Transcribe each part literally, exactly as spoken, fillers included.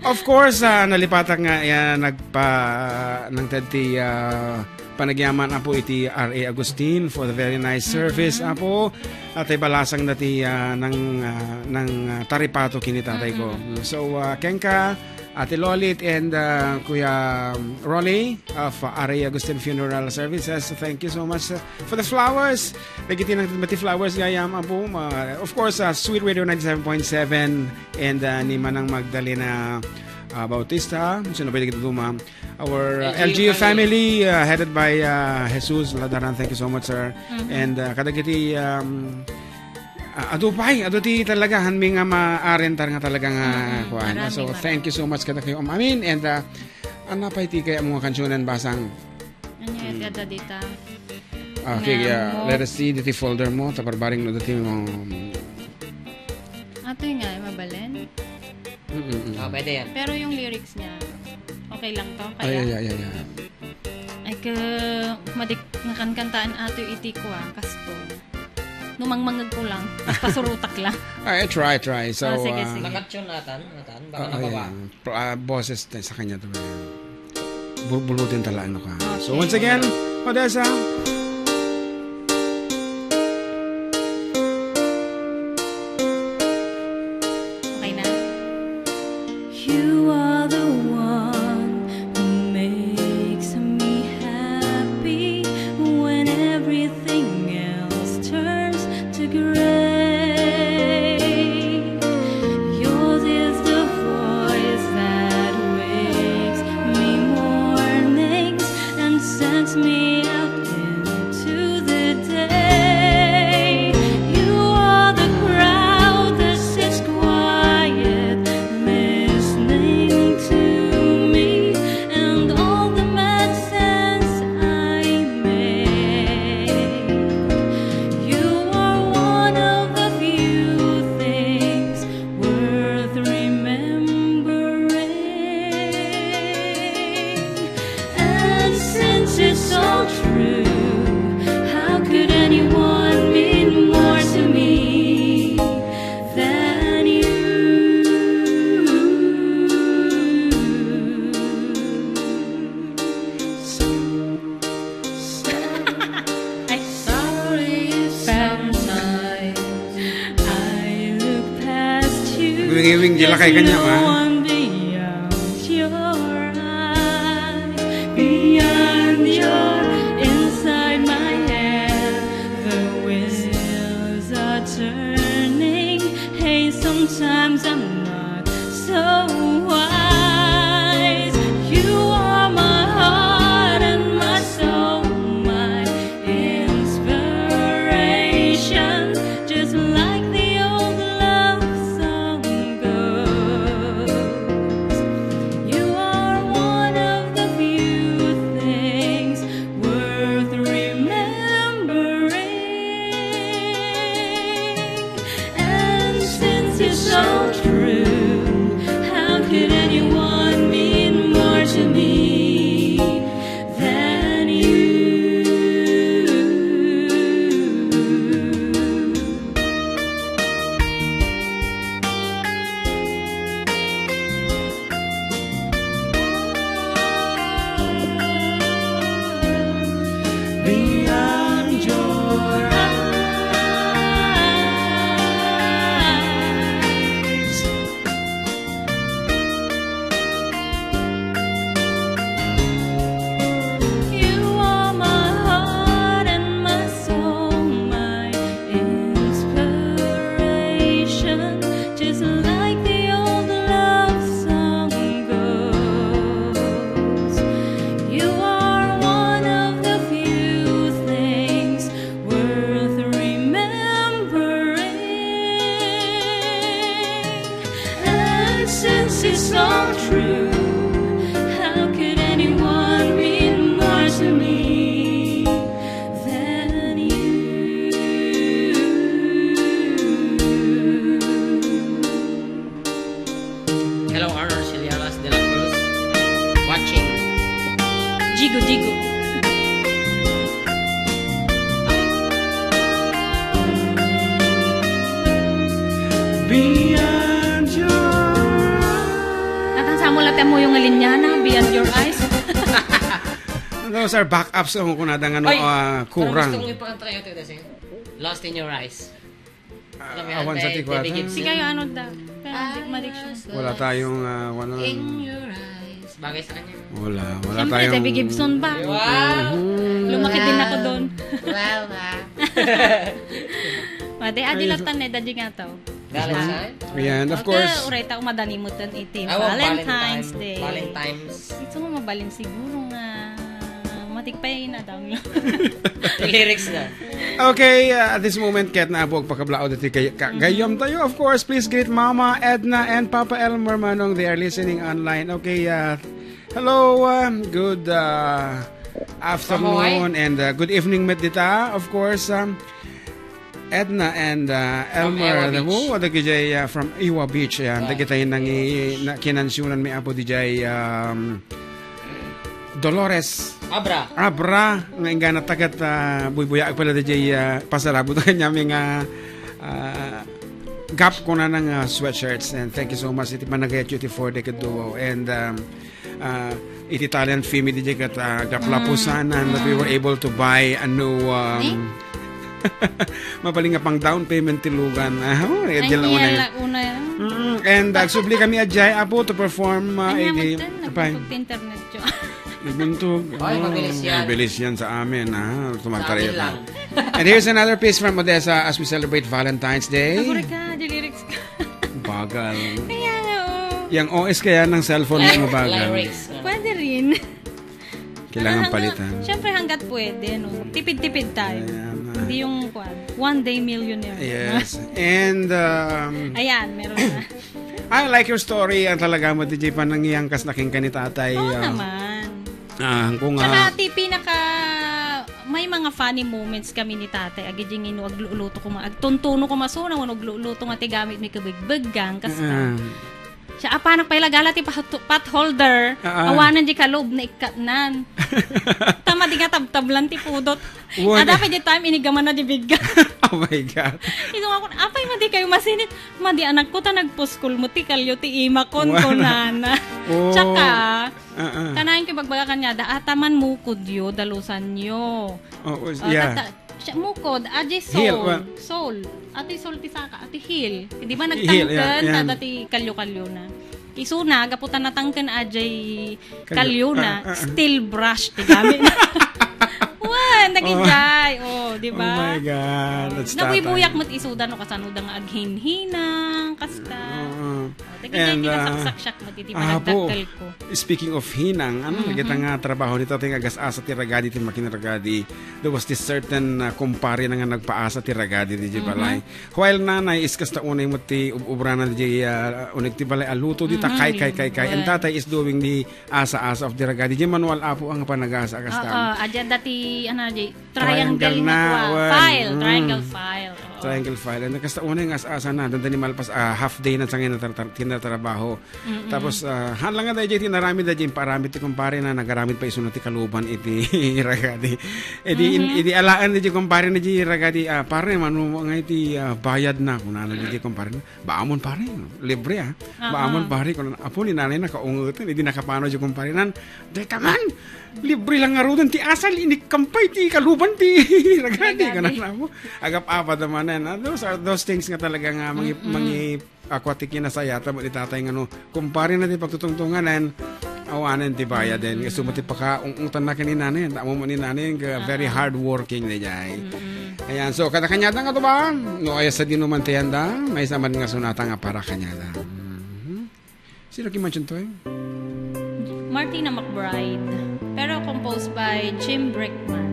Of course, ah, nalipatak nga, ah, nagpa-, nangted ti, ah, panagyaman, Apo, iti R A Agustin for the very nice service, Apo. At ibalasang dati, ah, nang, ah, nang, ah, taripato kini tatay ko. So, ah, kenka, Ate Lolit and, ah, Kuya Ronnie of R A Agustin Funeral Services, thank you so much, ah, for the flowers. Dagiti nang-, ti flowers gayam, Apo. Ma-, of course, ah, Sweet Radio ninety-seven point seven and, ah, ni Manang Magdalena, ah, Bautista. Sino ba dagiti duma? Our, uh, L G U family, uh, headed by, uh, Jesus Ladaran. Thank you so much, sir. And, uh, kadagiti, um, uh, adu pay, adu ti talaga, hanmi nga maarentar nga talaga nga kuan. So, thank you so much kadakayo, amin. And, uh, ano pay ti kayatmo nga kansionan, Basang? Ano ti adda dita? Okay, yeah. Let us see, diti folder mo, ta barbareng no dati mo. Ato nga, mabalen? Mm-mm. Ah, pwede yan. Pero yung lyrics niya, okay lang to? Ay, kaya? Ay, ay, ay, ay. Ay, ka, madik-, nakankantaan ato iti kua, kasto. Numangmangag ko lang, tas pasurutak lang. Ay, try, try. So, ah, sige, ah, sige. Nakatune natan, natan. Baka, ah, nababa. Ayan. Pro-, ah, boses ta-, sa kanya to. Bul-, bulutin ta lang, no, ka. So, okay. Once again, Odessa. Okay na. You are the one who makes me happy when everything else turns to gray. Yours is the voice that wakes me mornings and sends me out into the day. You are the crowd that sits quiet, listening to me and all the mad sense I make. You are one of the few things worth remembering. And since it's all true, how could anyone mean more to me than you? Ay. Sorry if sometimes I look past you. Wing-wing, di lakay kanya, ma. There's no one beyond your eyes, beyond your, inside my head. The wheels are turning. Hey, sometimes I'm not so wise. You are my heart and my soul, my inspiration, just like the old love song goes. You are one of the few things worth remembering. And since it's so true, how could anyone mean more to me than you? Beyond your eyes. You are my heart and my soul, my inspiration, just like the old love song goes. You are one of the few things worth remembering. And since it's all true, how could anyone mean more to me than you? Hello, Arnold Celialas de la Cruz. Watching. Jigo, jigo. Beyond your Wala tayo mo yung linyana, beyond your eyes. Those are backups kung kunada nga no, Ay, ah, parang kurang. Gusto kong ipakanta kayo, Tita Sing. Lost in Your Eyes. Ah, Alam mo yan, awan sa kay tikwata. Debbie Gibson. Sige, ano da? Pero hindi, madiction. Wala tayong, ah, wala. In Your Eyes. Bagay sa kanya. Wala, wala Siyempre, tayong Debbie Gibson ba? Wow! Mhm. Lumaki din ako doon. Wow, wow. Madi, adi Ayos. Latan na, daddy nga to. Galit saan? Ayan, of Okay, course. Uray ta, umadani mo tan iti Ah, wa, Valentine's Valentine. Day. Valentine's. Ito mo mabalin siguro nga matigpay na download. Lyrics na. Okay, uh, at this moment, ket na po pagkablaod iti kay, ka, Mm-hmm. gayam tayo. Of course, please greet Mama Edna and Papa Elmer Manong. They are listening online. Okay, uh, hello, um, good, uh, afternoon Mabuhay. and, uh, good evening, met dita. Of course, um, Edna and, uh, From Elmer, Ewa Beach. Oh, dagiti, uh, from Ewa Beach, yan. Yeah. Dagiti nangi-, na-, kinansiunan mi apo dijay, um, Dolores Abra. Abra, nga inggana tagat, uh, buybuyaag pala dijay, uh, pasarabot kanyami nga, uh, gap ko na ng, uh, sweatshirts. And thank you so much iti panagayat yu ti four decade duo. And, um, ah, iti Italian family di ket, ah, gaplapusan Mm. and that we were Mm. able to buy a new, um, Eh? mabaling nga pang down payment ti lugan. Ah, oh, Ay, di lang niya una. La una yan. Mm, and, ah, agsubli kami a jay apo to perform, ah, Ay, iti, naman din, apay. Nagbuntog ti internet ko. Nagbuntog. Ay, Oh, mabilis yan. Mabilis yan sa amin, ah. Sa amin lang. And here's another piece from Odessa as we celebrate Valentine's Day. Ako rin ka, di lyrics ka. Bagal. Kaya nga, oh. Yang O S kaya ng cellphone mo mabagal. Lyrics. Pwede rin. Kailangan Hanggang, palitan. Siyempre, hanggat pwede, no? Tipid-tipid tayo. Ayan, ah. Hindi yung, kwan, one day millionaire. Yes. And, um, Ayan, meron na. I like your story. Ang talaga mo, D J, panangiyang kas naking ka ni tatay, Oo ah. Naman. Ah, kung, Tsaka, ah, ti pinaka, may mga funny moments kami ni tatay. Agi, di ngino, agluluto ko ma-, agtuntuno ko masuna, wano agluluto nga ti gamit mi kabigbiggang, kasta. Ah. Siya, apanak pay lagala ti pot-, pot holder, Ah, ah. Awanan di kalub na ikkatnan. Tama di nga tabtablan ti pudot. What? Ada pa di time, inigaman na di bigga. Oh my God. Ito nga kun, apay, madi kayo masinit. Madi anak ko, ta nagpuskol mo, ti kalyo, ti imakon, Wow. kunana. Oh. Tsaka, Ah, ah. Kanayon ko ibagbaga kanya, da, ataman mukod yo, dalusan yo. Oo, Oh, yeah. tata-, siya, mukod, aji Hill, soul. wa- Soul. Ati soul ti saka, ati hill. Di ba Hill, yeah, nagtangken, yeah. Tada ti kalyo-kalyo na. Isuna, gapu ta natangken, ajay Kalyo, kalyo na, ah, ah, ah. Steel brush, ti gamit na. Wan, nagijay. Oh. Oh, di ba? Oh my God, that's Nabuy-buyak tatay. Met isuda no kasano da nga aghinhinang, kasta. Oo. Dagiti And, ah, kinasaksak-sak mo, ti, ti ah, managdakkel po. Ko. Speaking of hinang, ano, Mhm. Kita nga trabaho ni tatay nga agas-asa ti ragadi, ti makinragadi. There was this certain, ah, kumpare na nga nagpaasa ti ragadi, di, di Mhm. Balay. While nanay is kasta unay mo ti ub-, ubrana di, ah, uneg ti balay, aluto di ta Mhm. kay, kay, kay, kay. And Well. Tatay is doing the asa-asa of the ragadi. Di manual apo ang panagasa, kasta. Oo, adyan dati, ano, di, Triangle triangle na, na, wa-, file, mm. Triangle file, oo. Triangle file. And kasta unay nga as-asa na, doon tani malpas, ah, half day na sa ngayon na tar-, tar-, tinatrabaho. Mm-mm. Tapos, ah, han lang nga dahil tinaramid, dahil yung paramid ti kumpare na, nagaramid pa isunod ti kaluban iti ragadi. E di, in-, Mhm. e di alaan di kumpare na di ragadi, ah, pare, mano mo nga iti, ah, bayad na, kunana di kumpare na. Baamon pare, no? Libre, ah. Ah, Baamon ah. Pare, kun apo ni nanay nakaungeten, idi nakapano di kumpare nan, "Deta man, libre lang ngaruden ti asal, inikkampay ti kaluban ti ragadi," Ragadi. Kanan apo. Agap-apa da manen, ah, those are those things nga talaga nga mangi-, Mm-mm. mangi-, ako ti kinasayatan mo ni tatay nga no, kumpare na ti pagtutungtunganan, awanen ti bayaden. Mm-mm. Gusto mo ti pakaungtan na kanina, eh. Tamo mo ni nanay, nga very Ah. hardworking na jay. Mm-mm. Ayan, so, kada kanyada nga to ba? No, ay, sa dinuman ti yanda, may saman nga sonata nga para kanyada. Mhm. Sino ki mention to, eh? Martina McBride, pero composed by Jim Brickman.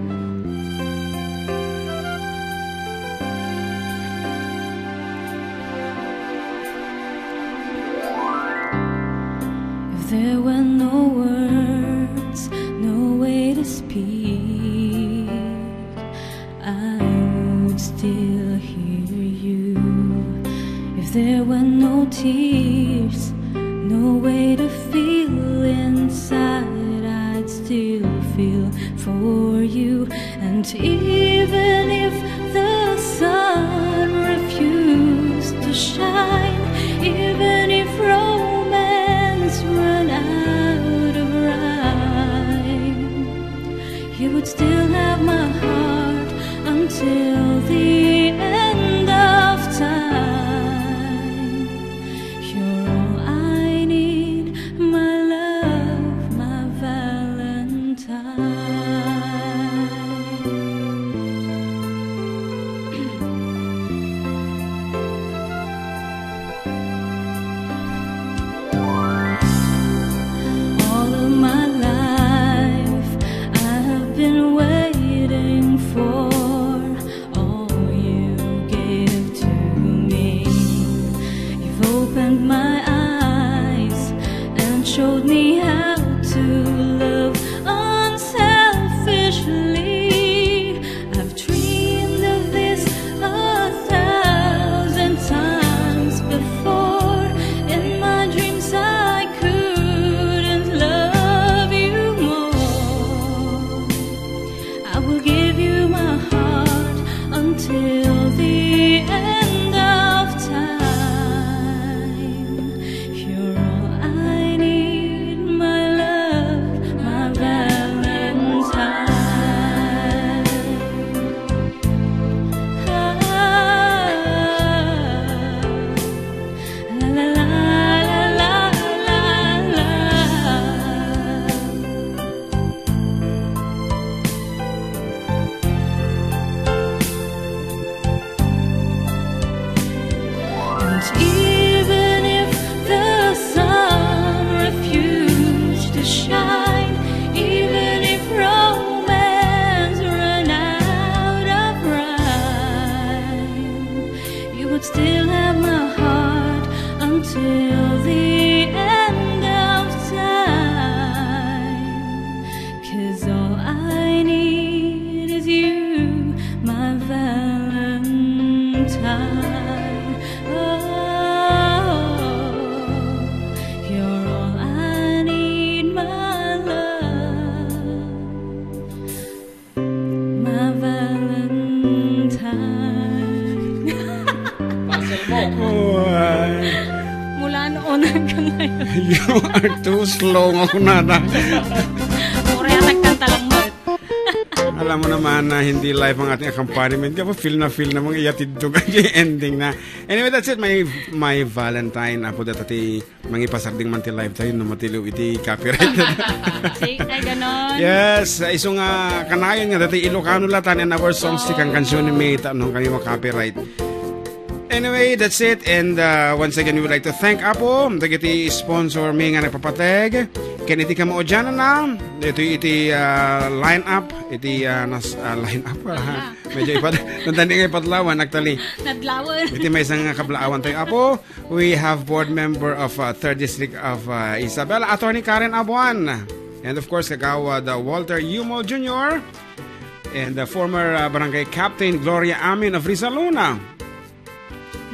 If there were no words, no way to speak, I would still hear you. If there were no tears, no way to feel inside, I'd still feel for you. And even if the sun refused to shine, even if romance ran You would still have my heart until the end of time. You're all I need, my love, my Valentine. All of my life I have been waiting for all you gave to me. You've opened my eyes and showed me how to love unselfishly. I've dreamed of this a thousand times before. In my dreams, I couldn't love you more. I will give you my heart until the end of time. You're all I need, my love, my Valentine. Ah, la, la, la, la, la, la, la. And even if the sun refused to shine, even if romance ran out of rhyme, you would still have my heart until the end of time. 'Cause all I need is you, my Valentine. Oh, you're all I need, my love, my Valentine. Parcel mo. Oh, ay. Mula noon hanggang ngayon. You are too slow nga kunana. Puro yata kanta lang mo. Alam mo naman na hindi live ang ating accompaniment. Kaya feel na feel na mga iyatid to kaya ending na. Anyway, that's it. My, my Valentine. Apo data ti mangipasarding man ti live tayo no matiliw iti copyright. Ay, ay, ganon. Yes, isu nga kanayon nga dati Ilocano latan and our songs ti kankansion mi ta no kami ma-copyright. Anyway, that's it. And, uh, once again, we would like to thank Apo, dagiti sponsor mi nga nagpapateg. Ken iti kamaudianna, iti, iti, uh, line up, iti, uh, nas-, uh, line up, uh, medyo ipad-, nandani nga ipadlawan, actually. Nadlawan. Iti maysa nga kablaawan tayo, Apo. We have board member of, uh, third District of, uh, Isabela, Attorney Karen Abuan. And of course, Kagawad, uh, Walter Yumo Junior And, uh, former, uh, Barangay Captain Gloria Amin of Rizal Luna.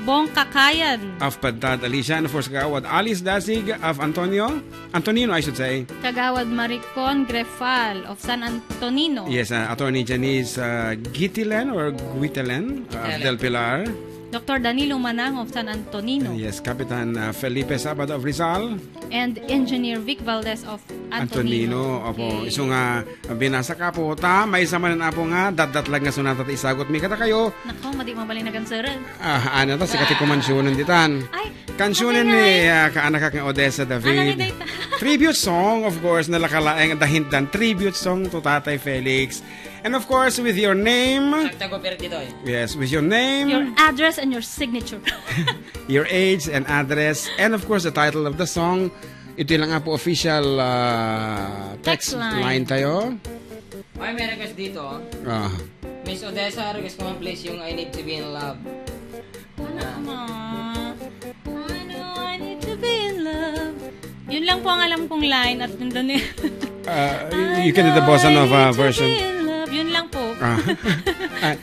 Bong Kakayan. Of Padtad, Alicia, and of course, Kagawad Alice Dasig of Antonio, Antonino, I should say. Kagawad Maricon Grefal of San Antonino. Yes, uh, Attorney Janice, uh, Gitilen or Guitelen, uh, of Gitilen. Del Pilar. Doctor Danilo Manang of San Antonino. Uh, yes, Kapitan, uh, Felipe Sabado of Rizal. And Engineer Vic Valdez of Antonino. Antonino, opo. Okay. Isu nga binasa ka po, ta, maysa manen, Apo, nga datdatlag nga sonata ti isagut mi kadakayo. Nako, madi mabalin a kansuran. Ah, ano ta, sika ti kumansionen ditan. Ay, kansionen ni, ah, kaanakak nga Odessa David. Ano ni dayta? Tribute song, of course, nalakalaeng dahindan. Tribute song to Tatay Felix. And of course, with your name. Yes, with your name. Your address and your signature. Your age and address. And of course, the title of the song. Ito lang nga po official, ah, text Text line. Line tayo. Ay, may request dito. Ah. Miss Odessa, request ko man please yung I Need to Be in Love. Ano, ma? Ano, I need to be in love. Yun lang po ang alam kong line at nandun eh. Ah, you can do the bossa nova version. I need to be in love. Yun lang po. Ah. Ah,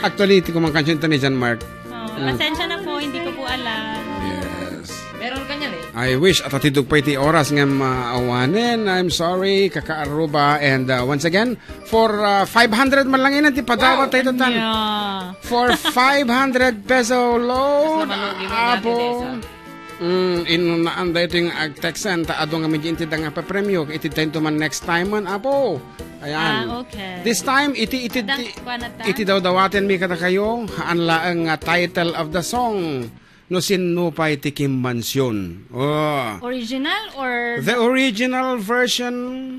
actually, iti kumang kansion ito ni John Mark. Oh, pasensya na po, hindi ko po alam. Yes. Meron ka niyan eh. I wish at atidog pa iti oras nga maawanen. I'm sorry, kakaaruba. And, uh, once again, for, uh, five hundred man lang inan ti padawat tayo tan. Yeah. For five hundred peso load, Mas naman, hindi mo Apo. Natin, eh, sa Mm, inunaan daytoy nga agtexten, ta adu ngamin diay intedda nga papremio, itedtayo man next time man, Apo. Ayan. Ah, okay. This time, iti, iti, Adda, iti, kuan adda? Iti dawdawatenmi kadakayo, haan laeng nga title of the song. No sinno pay ti kimmansion. Oh. Original or The original version.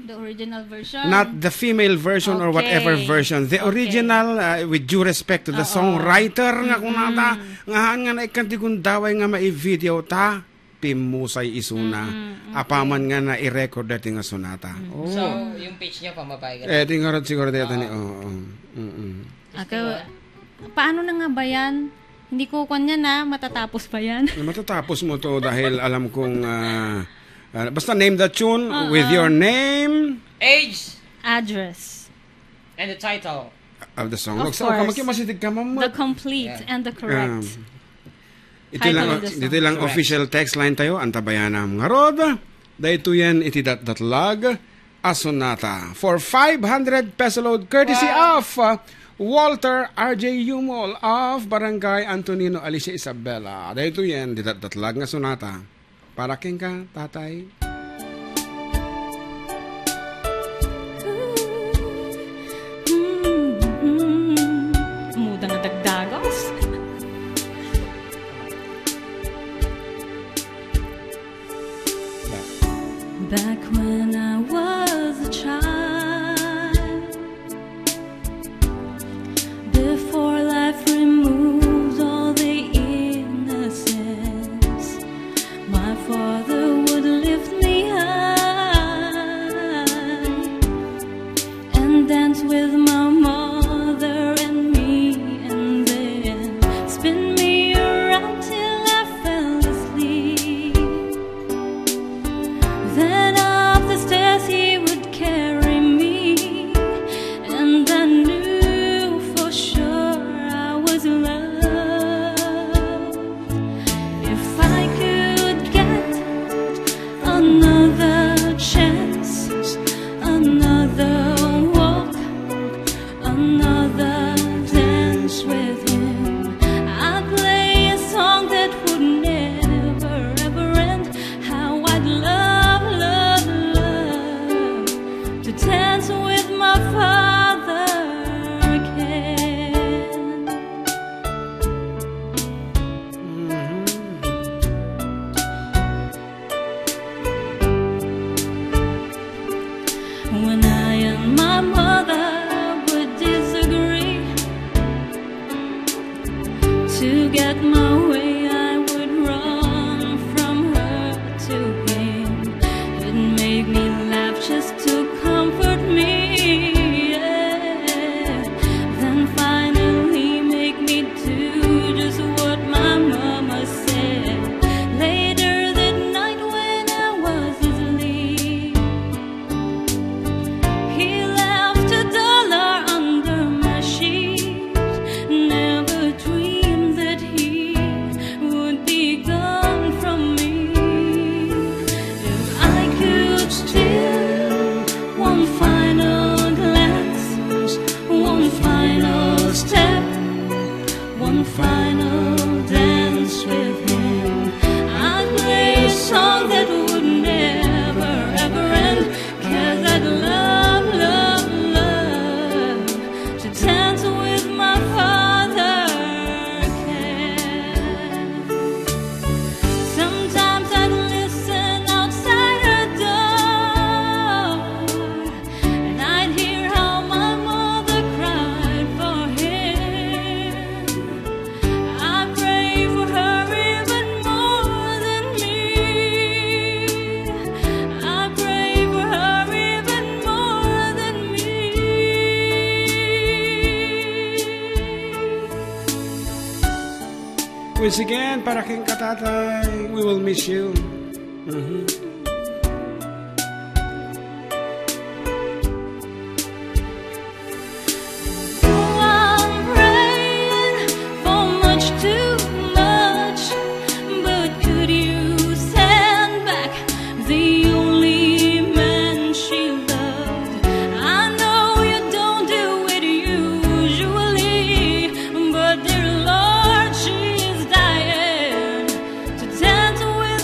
The original version? Not the female version or whatever Okay. version. The Okay. original, uh, with due respect to the Oo. songwriter nga Mm-mm. kunata, nga haan nga naikkan ti gundaway nga maivideo ta, pimmusay isuna. Mm-mm, okay. Apaman nga nairecord dati nga sonata. Mm. Oh. So, yung pitch niya pamabay ka Eh, di ngarud siguro dito ni, Oo. oo. Mm-mm. Ako, paano na nga ba yan? Hindi ko kwan yan, ah. Matatapos ba yan? Eh, matatapos mo to dahil alam kong, ah, ah, basta name the tune Oo. with your name. Age. Address. And the title. Of the song. Of Look, sa course. Kamaki masidig ka, ma'am. The complete Yeah. and the correct Um, ito title lang, of the song. Dito lang Correct. Official text line tayo, antabayanam. Ngarud, daytoyen iti datdatlag a sonata. For five hundred peso load, courtesy Wow. of, uh, Walter R J Yumol of Barangay Antonino, Alicia Isabela. Daytoyen, di datdatlag nga sonata. Para kenka, tatay. Muda nga dagdagas. Back when I was a child, before life removed all the innocence, my father would lift me high and dance with my mother and me, and then spin me around till I fell asleep. Then up the stairs he would carry me, and I knew for sure I was loved. If I could get another chance, another walk, another dance with him, I'd play a song that would never ever end. How I'd love, love, love to dance with my father again. When I and my mother would disagree, to get my way, I would run from her to him. He'd make me laugh just to comfort me. Yeah. Then finally make me do just what my mama said. Later that night when I was asleep, he left a dollar under my sheet. Never dreamed that he would be gone from me. If I could steal one final glance, one final step, one final dance with him, I'd play a song that would never ever end. 'Cause I'd love, love, love to dance with my father again. Sometimes I'd listen outside her door, and I'd hear how my mother cried for him. I pray for her even more than me. I pray for her even more than me. Once again, para kenka, tatay, we will miss you. Mhm. Oh, I'm praying for much too much, but could you send back the only man she loved? I know you don't do it usually, but dear Lord, she's dying to dance with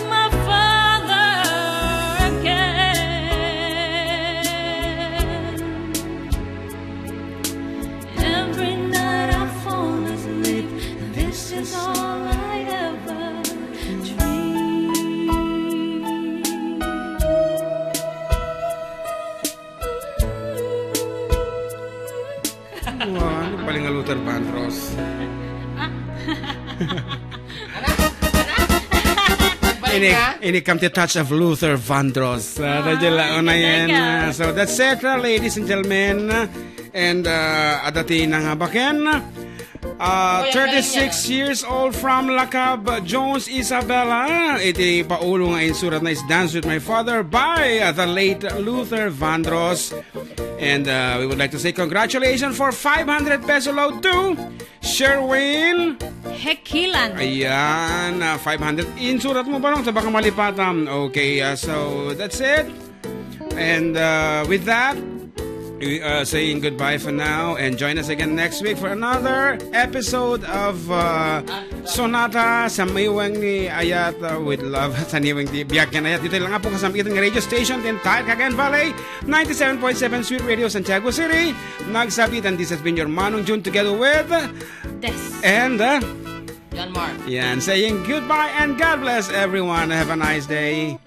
Luther Vandross. Ini, ini come the touch of Luther Vandross. Uh, ah, yan. Uh, so that's it, uh, ladies and gentlemen. And uh, adati na nga baken. Uh, thirty-six years old from Lacab, Jones Isabela. Iti paulo nga insurat na is Dance with My Father by uh, the late Luther Vandross. And uh, we would like to say congratulations for five hundred peso load to Sherwin. Hekilan. Ayan, uh, five hundred. Insurat mo ba nung? Sa baka malipatam. Okay, uh, so that's it. And uh, with that, we are saying goodbye for now and join us again next week for another episode of uh, Sonata sa Maywang ni Ayat uh, with love sa Niwang di Biag kan Ayat. Dito lang po kasamitan ng radio station din tayo Cagayan Valley, ninety-seven point seven Sweet Radio Santiago City. Nagsabitan, this has been your Manong June together with Des. And uh, John Mark. Yan, saying goodbye and God bless everyone. Have a nice day.